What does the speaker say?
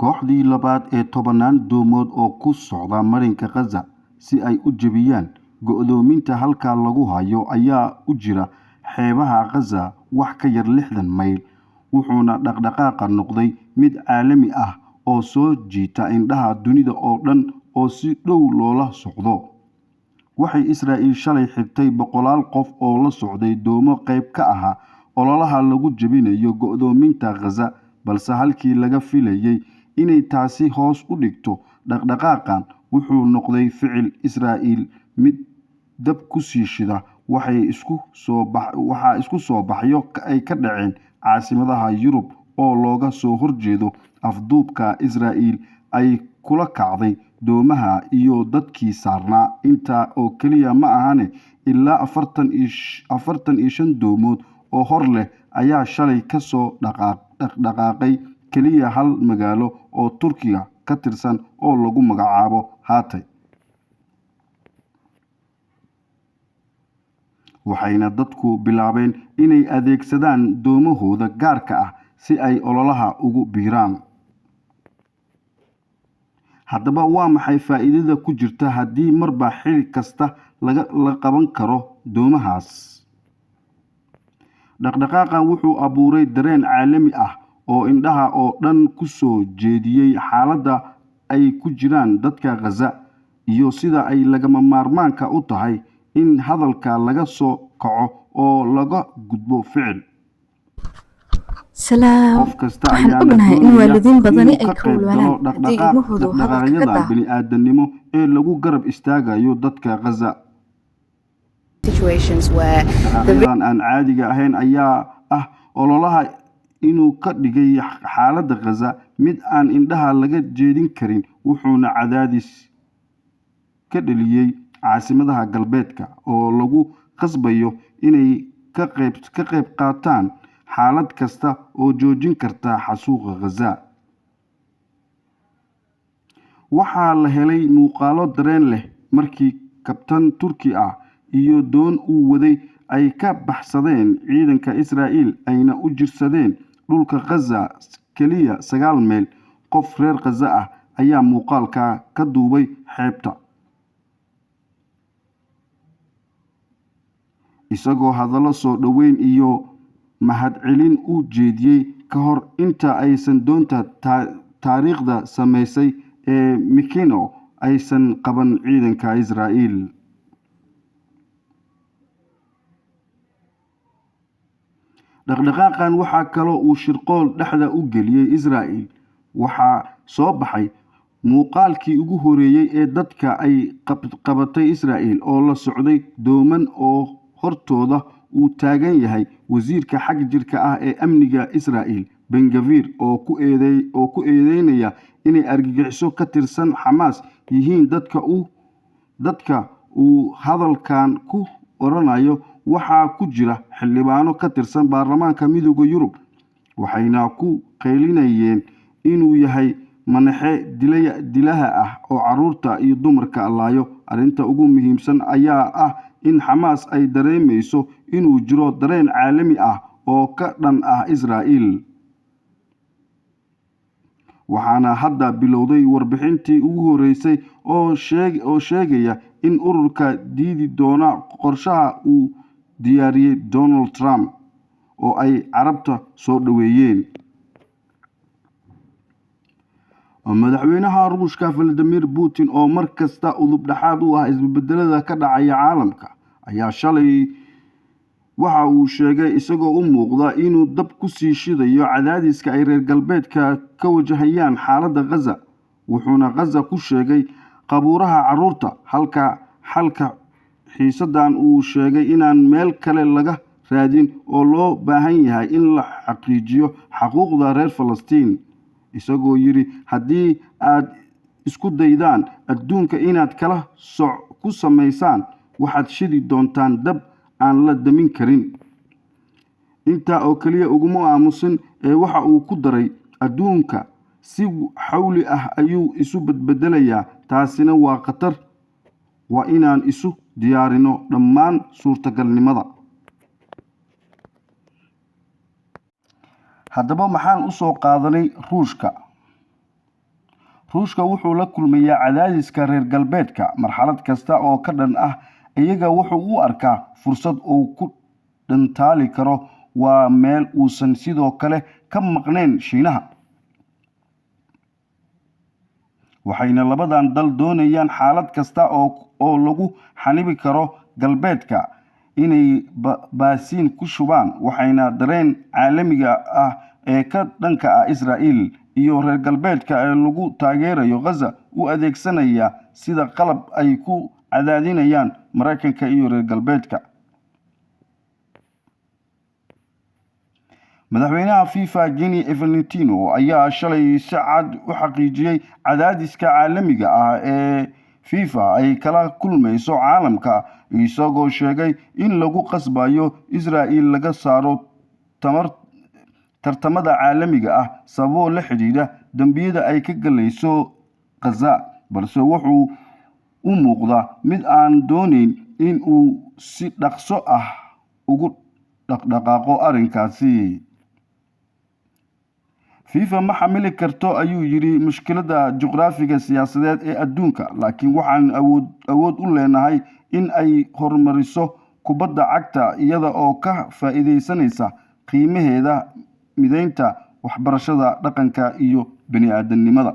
Kooxdii labaad ee tobanaan doomood oo ku socda marinka Gaza si ay u jebiyaan go'doominta halkaa lagu hayo ayaa u jira xeebaha Gaza wax ka yar 60 mayl, wuxuuna dhaqdhaqaaqan noqday mid caalami ah oo soo jiita indhaha dunida oo dhan oo si dhow loola socdo. Waxay Israa'iil shalay xirtay boqolaal qof oo la socday doomo qayb ka ahaa ololaha lagu jebinayo go'doominta Gaza, balse halkii laga filayay inay taasi hoos u dhigto dhaqdhaqaaqan, wuxuu noqday ficil Israa'iil mid dab ku sii shida. Waxaa isku soo baxyo ay ka dhaceen caasimadaha Yurub oo looga soo horjeedo afduubka Israa'iil ay kula kacday doomaha iyo dadkii saarnaa. Intaa oo keliya ma ahane, ilaa 45 doomood oo hor leh ayaa shalay ka soo dhaqdhaqaaqay keliya hal magaalo oo Turkiga ka tirsan oo lagu magacaabo Hatay, waxayna dadku bilaabeen inay adeegsadaan doomahooda gaarka ah si ay ololaha ugu biiraan. Haddaba waa maxay faa'iidada ku jirta haddii marba xili kasta laga la qaban karo doomahaas? Dhaqdhaqaaqan wuxuu abuuray dareen caalami ah oo indhaha oo dhan ku soo jeediyey xaaladda ay ku jiraan dadka Gaza iyo sida ay lagama maarmaanka u tahay in hadalka laga soo kaco oo laga gudbo ficil. Salaam. Qof kasta Waxaan ayaana ognahay in doonaya waalidiin badani inuu ay ka ka qayb galo walwalaan haddii ilmahoodu hadalka ka dhaqdhaqaaqyada daaho. bini'aadanimo ee lagu garab istaagayo dadka Gaza. Situations where the Dhaqdhaqaaqyadan aan caadiga ahayn ayaa ah ololaha inuu ka dhigay xaaladda Gaza mid aan indhaha laga jeedin karin, wuxuuna cadaadis ka dhaliyey caasimadaha galbeedka oo lagu khasbayo inay ka qayb qaataan xaalad kasta oo joojin karta xasuuqa Gaza. Waxaa la helay muuqaalo dareen leh markii kabtan Turki ah iyo doon uu waday ay ka baxsadeen ciidanka Israa'iil ayna u jirsadeen dhulka Gaza keliya 9 mayl. Qof reer Gaza ah ayaa muuqaalka ka duubay xeebta, isagoo hadallo soo dhoweyn iyo mahadcelin u jeediyey ka hor inta aysan doonta taariikhda samaysay ee Mikeno aysan qaban ciidanka Israa'iil. Dhaqdhaqaaqan waxaa kaloo uu shirqool dhexda u geliyey Israa'iil. Waxaa soo baxay muuqaalkii ugu horeeyey ee dadka ay qabatay Israa'iil oo la socday dooman oo hortooda uu taagan yahay wasiirka xag jirka ah ee amniga Israa'iil, Ben Gvir, oo ku eedeynaya inay argagixiso ka tirsan Xamaas yihiin. Dadka uu hadalkan ku oranayo waxaa ku jira xildhibaano ka tirsan baarlamaanka Midowga Yurub, waxayna ku qaylinayeen inuu yahay manaxe dilaha ah oo caruurta iyo dumarka laayo. Arrinta ugu muhiimsan ayaa ah in Xamaas ay dareemayso inuu jiro dareen caalami ah oo ka dhan ah Israa'iil, waxaana hadda bilowday warbixintii ugu horeysay oo sheegaya in ururka diidi doona qorshaha uu diyaariyey Donald Trump oo ay Carabta soo dhoweeyeen. Madaxweynaha Ruushka Vladimir Putin, oo mar kasta udub dhexaad u ah isbedelada ka dhacaya caalamka, ayaa shalay waxa uu sheegay, isagoo u muuqda inuu dab ku sii shidayo cadaadiska ay reer galbeedka ka wajahayaan xaaladda Gaza, wuxuuna Gaza ku sheegay qabuuraha caruurta, halka xalka xiisadan uu sheegay inaan meel kale laga raadin oo loo baahan yahay in la xaqiijiyo xaquuqda reer Falastiin, isagoo yidhi: "Haddii aad isku daydaan adduunka inaad kala soc ku samaysaan, waxaad shidi doontaan dab aan la damin karin." Intaa oo keliya uguma aamusin ee waxa uu ku daray: "Adduunka si xawli ah ayuu isu bedbedelayaa, taasina waa khatar. Waa inaan isu diyaarino dhammaan suurtagalnimada." Haddaba maxaan u soo qaadanay Ruushka? Ruushka wuxuu la kulmayaa cadaadiska reer galbeedka marxalad kasta oo ka dhan ah iyaga. Wuxuu u arkaa fursad uu ku dhantaali karo. Waa meel uusan sidoo kale ka maqnayn Shiinaha, waxayna labadan dal doonayaan xaalad kasta oo lagu xanibi karo galbeedka inay baasiin ku shubaan, waxayna dareen caalamiga ah ee ka dhanka ah Israa'iil iyo reer galbeedka ee lagu taageerayo Gaza u adeegsanaya sida qalab ay ku cadaadinayaan Maraykanka iyo reer galbeedka. Madaxweynaha FIFA Gianni Infantino ayaa shalay si cad u xaqiijiyey cadaadiska caalamiga ah ee FIFA ay kala kulmayso caalamka, isagoo sheegay in lagu qasbayo Israa'iil laga saaro tartamada caalamiga ah sababo la xidhiidha dembiyada ay ka galayso Gaza, balse wuxuu u muuqdaa mid aan doonayn in uu si dhaqso ah ugu dhaqdhaqaaqo arrinkaasi. FIFA ma xamili karto, ayuu yidhi, mushkiladda juqraafiga siyaasadeed ee adduunka, laakiin waxaan awood u leenahay in ay horumariso kubadda cagta iyada oo ka faa'iidaysanaysa qiimaheeda mideynta, waxbarashada, dhaqanka iyo bini'aadantinimada.